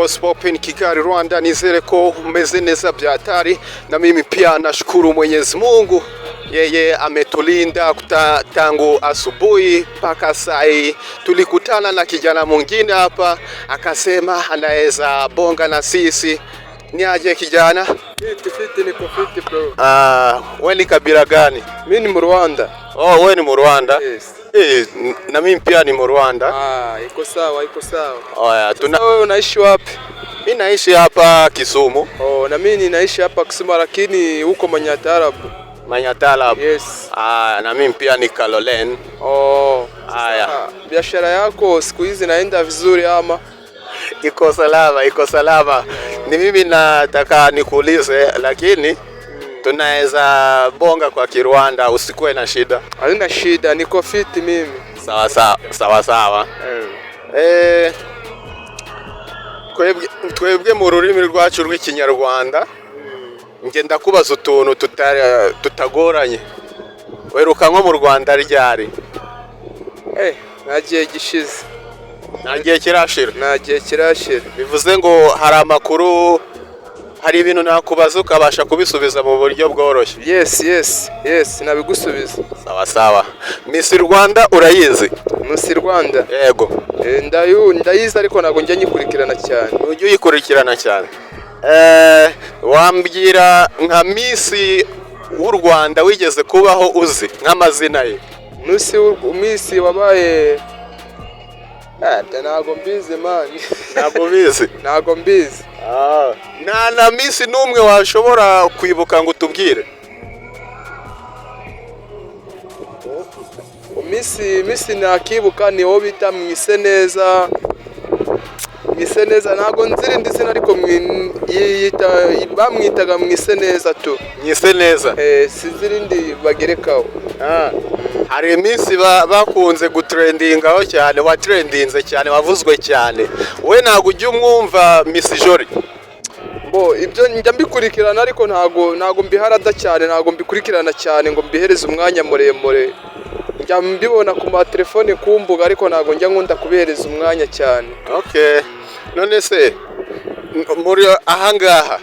What's poppin Kigali Rwanda? Nizere ko umeze neza byatari, na mimi pia nashukuru Mwenyezi Mungu, yeye ametulinda tangu asubuhi mpaka saa hii. Tulikutana na kijana mwingine hapa akasema anaweza bonga na sisi. Ni aje kijana? Fiti fiti, niko fiti bro. Ah, we ni kabila gani? Mimi ni Mrwanda. Oh, we ni Mrwanda? Yes. Eh, na mimi pia ni Mrwanda. Ah, iko sawa, iko sawa. Oya, tuna Sasa wewe unaishi wapi? Mimi naishi hapa Kisumu. Oh, na mimi ninaishi hapa Kisumu lakini huko Manyatarabu. Manyatala. Yes. Ah, na mimi pia ni Kalolen. Oh. Haya. Sasa, biashara yako siku hizi naenda vizuri ama? Iko salama, iko salama. Ni mimi nataka nikuulize, lakini tunaweza bonga kwa Kirwanda, usikuwe na shida. Haina shida, niko fiti mimi. Sawa sawa, sawa sawa. Eh. Eh, twebwe mu rurimi rwacu rw'Ikinyarwanda nge ndakubaza utuntu tutagoranye. Weruka nko mu Rwanda ryari? Eh, nta gihe gishize. Nta gihe kirashira. Nta gihe kirashira. Bivuze ngo hari amakuru, hari ibintu nakubaza ukabasha kubisubiza mu buryo bworoshye. Yes, nabigusubiza. Sawa sawa. Miss Rwanda urayizi? Miss Rwanda. Yego. Eh, ndayizi ariko ntabwo njya nyikurikirana cyane. Ujya uyikurikirana cyane. Eh, wambwira nka Miss w'u Rwanda wigeze kubaho uzi nk'amazina ye? Miss wabaye. Ah, ntabwo mbizi man. Ntabwo ubizi? Ntabwo mbizi. Nta na Miss n'umwe washobora kwibuka ngo utubwire? Miss nakibuka ni uwo bita Mwiseneza. Mwiseneza ntabwo nzi irindi zina ariko bamwitaga Mwiseneza tu. Mwiseneza. Eh, sinzi irindi bagerekaho. Hari iminsi bakunze gutrendingaho cyane, watrendinze cyane, wavuzwe cyane. We ntabwo ujya umwumva Miss Jolly? Bo ibyo njya mbikurikirana ariko ntago mbiharada cyane, ntago mbikurikirana cyane ngo mbihereze umwanya muremure. Njya mbibona ku matelefone ku mbuga ariko ntago njya nkunda kubihereza umwanya cyane. Okay. None se muri ahangaha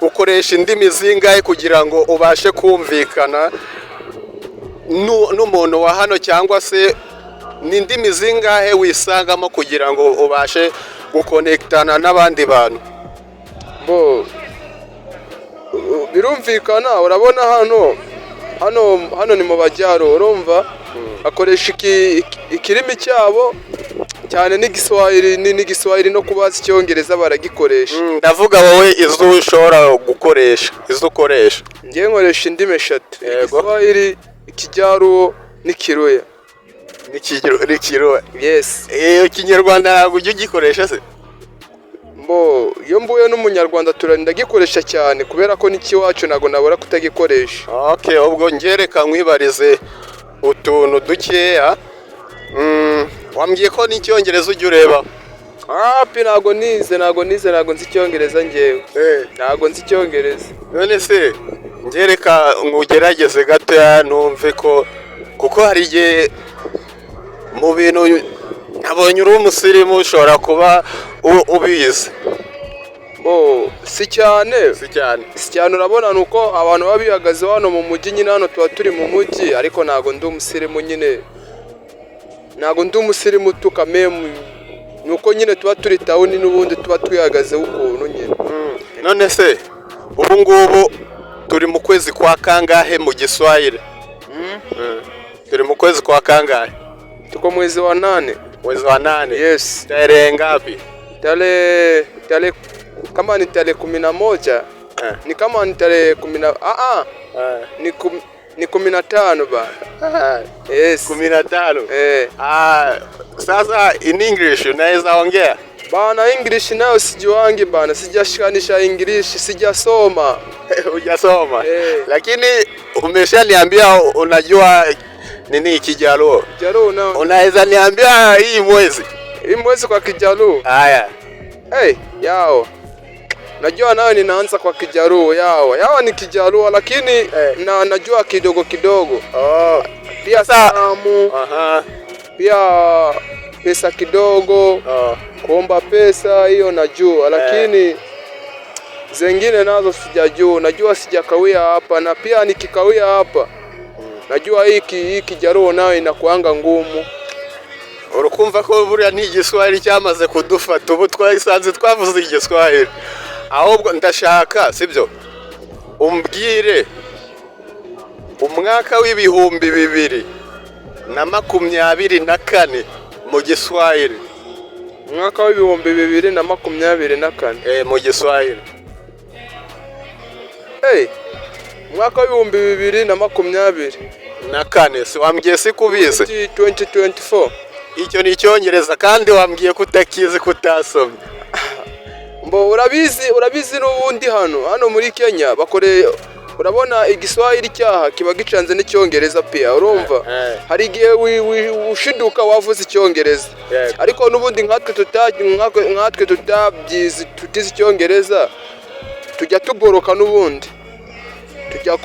ukoresha indimi zingahe kugira ngo ubashe kumvikana n'umuntu wa hano, cyangwa se ni indimi zingahe wisangamo kugira ngo ubashe gukonektana n'abandi bantu? Bo birumvikana, urabona hano ni mu bajyaro, urumva bakoresha ikirimi cyabo cyane n'igiswahili n'igiswahili no kubaza icyongereza baragikoresha. Ndavuga wowe izo ushobora gukoresha, izo ukoresha. Njye nkoresha indimi eshatu: Yego. Igiswahili, Ikijaruo n'Ikiruya. N'ikiruya. Yes. Eh, Ikinyarwanda ntabwo ujya ugikoresha se? Mbo iyo mbuye n'Umunyarwanda ndagikoresha cyane kubera ko n'ikiwacu ntabwo nabura kutagikoresha. Okay, ubwo ngereka nkwibarize utuntu dukeya. Wambwiye ko n'icyongereza ujya ureba? Api, ntabwo nize, ntabwo nize, ntabwo nzi icyongereza njyewe. Ntabwo nzi icyongereza. None se ngereka nkugerageze gatoya numve ko, kuko hari igihe mu bintu nabonye uri umusirimu ushobora kuba ubizi. Bo si cyane. Si cyane. Si cyane, urabona ni uko abantu baba bihagazeho hano mu mujyi nyine, hano tuba turi mu mujyi, ariko ntabwo ndi umusirimu nyine, ntabwo ndi umusirimu tukamemu, ni uko nyine tuba turi town n'ubundi tuba twihagazeho ukuntu nyine. None se ubu ngubu turi mu kwezi kwa kangahe mu Giswahili? Turi mu kwezi kwa kangahe? Tuko mwezi wa 8. Mwezi wa 8. Yes. Tarehe ngapi? Tarehe kama ni tarehe 11. Ni kama ni tarehe kumi na ni 15 ba. Yes. 15. Eh. Ah, sasa in English unaweza ongea? Bana, English nayo sijuangi bana, sijashikanisha English, sijasoma. Hujasoma. Eh. Lakini umeshaniambia unajua nini Kijaluo. Kijaluo nao. Unaweza niambia hii mwezi? Hii mwezi kwa Kijaluo. Haya. Hey, yao. Najua nayo ninaanza kwa Kijaluo yao. Yao ni Kijaluo lakini na najua kidogo kidogo. Oh. Pia salamu. Aha. Pia pesa kidogo, kuomba pesa hiyo najua, lakini zengine nazo sijajua. Najua sijakawia hapa, na pia nikikawia hapa najua hii Kijaruo nayo inakuanga ngumu. Urukumva ko buriya ni Igiswahili cyamaze kudufata, ubu twasanze twavuze Igiswahili. Ahubwo ndashaka, sibyo, umbwire umwaka w'2024 mu Giswahili. Umwaka w'2024? Eh, mu Giswahili. Hey, umwaka w'2020 na kane, si wambwiye si kubizi? 2024. Icyo ni Icyongereza, kandi wambwiye ko utakizi, ko utasomye. Mbo urabizi n'ubundi hano muri Kenya bakore, urabona Igiswahili cyaha kiba gicanze n'Icyongereza pia, urumva? Hari igihe ushiduka wavuze Icyongereza. Ariko n'ubundi nkatwe tutabyizi, tutize Icyongereza, tujya tuboroka, n'ubundi tujya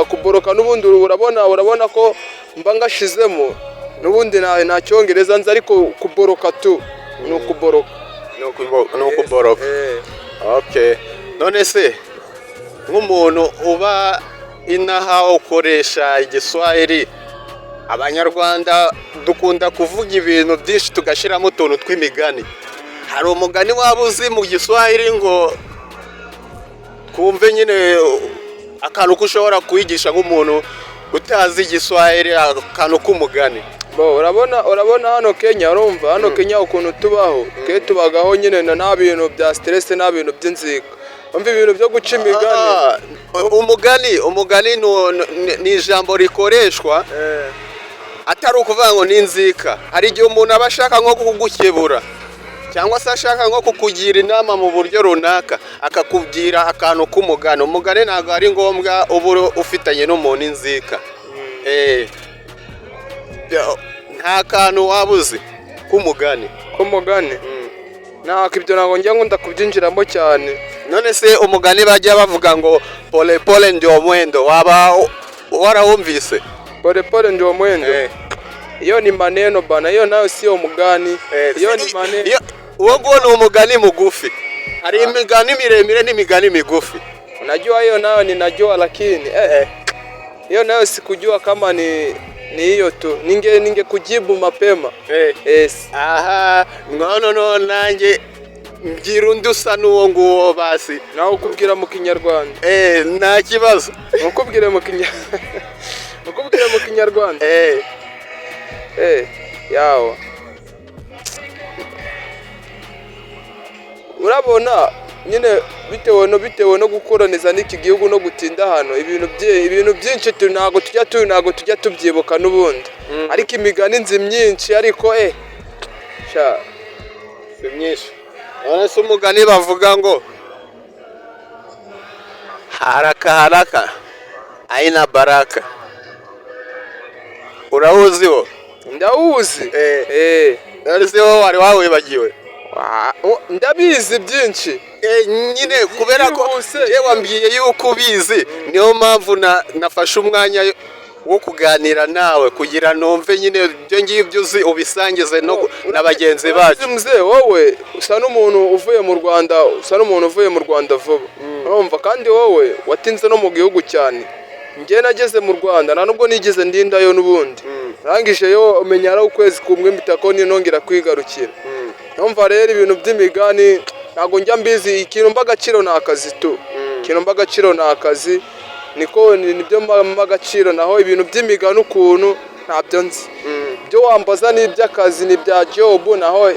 kuboroka n'ubundi. Urabona ko mba ngashizemo n'ubundi, nta Cyongereza nzi, ariko kuboroka tu ni ukuboroka. Ni ukuboroka. Eh. Okay, none se nk'umuntu uba inaha ukoresha Igiswahili, Abanyarwanda dukunda kuvuga ibintu byinshi tugashyiramo utuntu tw'imigani, hari umugani waba uzi mu Giswahili ngo twumve nyine akantu ko ushobora kwigisha nk'umuntu utazi Igiswahili, akantu k'umugani? Bo, urabona hano Kenya, urumva hano Kenya ukuntu tubaho, twe tubagaho nyine nta bintu bya stress, nta bintu by'inzika, umva, ibintu byo guca imigani. Ah, umugani ni ijambo rikoreshwa atari ukuvuga ngo ni inzika. Hari igihe umuntu aba ashaka nko kugukebura cyangwa se ashaka nko kukugira inama mu buryo runaka, akakubwira akantu k'umugani. Umugani ntabwo ari ngombwa uba ufitanye n'umuntu inzika. Nta kantu waba uzi k'umugani? K'umugani? Ntabwo, ibyo ntabwo njya nkunda kubyinjiramo cyane. None se umugani bajya bavuga ngo "Pole pole ndio mwendo", waba warawumvise? "Pole pole ndio mwendo"? Hiyo ni maneno bana, hiyo nayo sio mugani. Hiyo ni maneno. Uwo nguwo ni umugani mugufi. Hari imigani miremire n'imigani migufi. Unajua hiyo nayo ninajua, lakini hiyo nayo sikujua kama ni hiyo tu, ninge kujibu mapema. Yes. Aha, none no nanjye mbwira undi usa n'uwo nguwo basi. Nawe ukubwira mu Kinyarwanda? Eh, nta kibazo. Ukubwire mu Kinyarwanda? Eh. Eh, yawa. Urabona nyine bitewe no gukoraniza n'iki gihugu no gutinda hano, ibintu byinshi ntabwo tujya tubyibuka n'ubundi. Ariko imigani nzi myinshi, ariko sha. Si myinshi. None se umugani bavuga ngo "Haraka haraka haina baraka", urawuzi wo? Ndawuzi. Eh. Eh. None se wowe wari wawibagiwe? Ndabizi byinshi. Eh, nyine kubera ko Byihuse. njye wambwiye yuko ubizi, niyo mpamvu nafashe umwanya wo kuganira nawe kugira numve nyine ibyo ngibyo uzi, ubisangize no na bagenzi bacu. Mzee, wowe usa n'umuntu uvuye mu Rwanda, usa n'umuntu uvuye mu Rwanda vuba, urumva, kandi wowe watinze no mu gihugu cyane. Njye nageze mu Rwanda nta nubwo nigeze ndindayo n'ubundi, rangije yo umenya ari ukwezi kumwe mpita ko nongera kwigarukira. Numva rero ibintu by'imigani ntabwo njya mbizi. Ikintu mba agaciro ni akazi tu, ikintu mba agaciro ni akazi, niko nibyo mba agaciro. Naho ibintu by'imigani ukuntu ntabyo nzi. Ibyo wambaza ni iby'akazi, ni ibya job, naho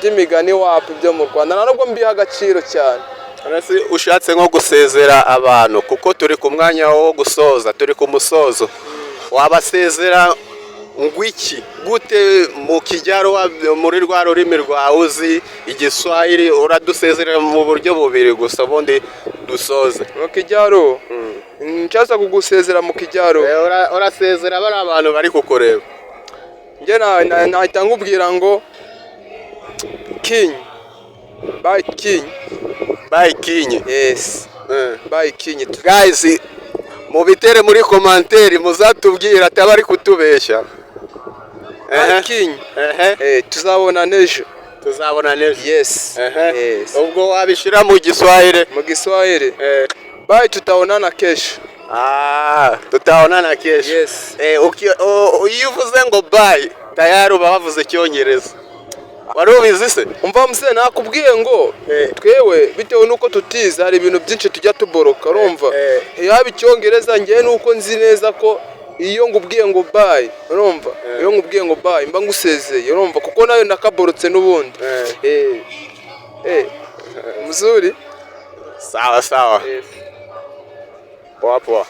by'imigani wapi. Byo mu Rwanda nta nubwo mbiha agaciro cyane. Ese ushatse nko gusezera abantu, kuko turi ku mwanya wo gusoza, turi ku musozo, wabasezera ngwiki gute mu Kijyaro, muri rwa rurimi rwawe uzi, Igiswahili? Uradusezerera mu buryo bubiri gusa, ubundi dusoze. Mu Kijyaro, nshatse kugusezera mu Kijyaro? Urasezera bari abantu bari kukureba. Njye nahita nkubwira ngo kinyi, bye kinyi. Bye kinyi. Yes, bye kinyi. Guys, mubitere muri commentaire, muzatubwira ataba ari kutubeshya. Parking. Tuzabona n'ejo. Tuzabona n'ejo. Yes. Yes. Ubwo wabishyira mu Giswahili? Mu Giswahili. Bye, tutaonana kesho. Ah, tutaonana kesho. Yes. Iyo uvuze ngo bye, tayari uba wavuze Icyongereza. Wari ubizi se? Umva muse, nakubwiye ngo twewe bitewe n'uko tutize, hari ibintu byinshi tujya tuboroka, urumva? Yaba Icyongereza, ngewe nuko nzi neza ko iyo ngubwiye ngo bye, urumva, iyo ngubwiye ngo bye mba ngusezeye, urumva, kuko nayo nakaborotse n'ubundi. Mzuri. Sawa sawa. Yes. Poa poa.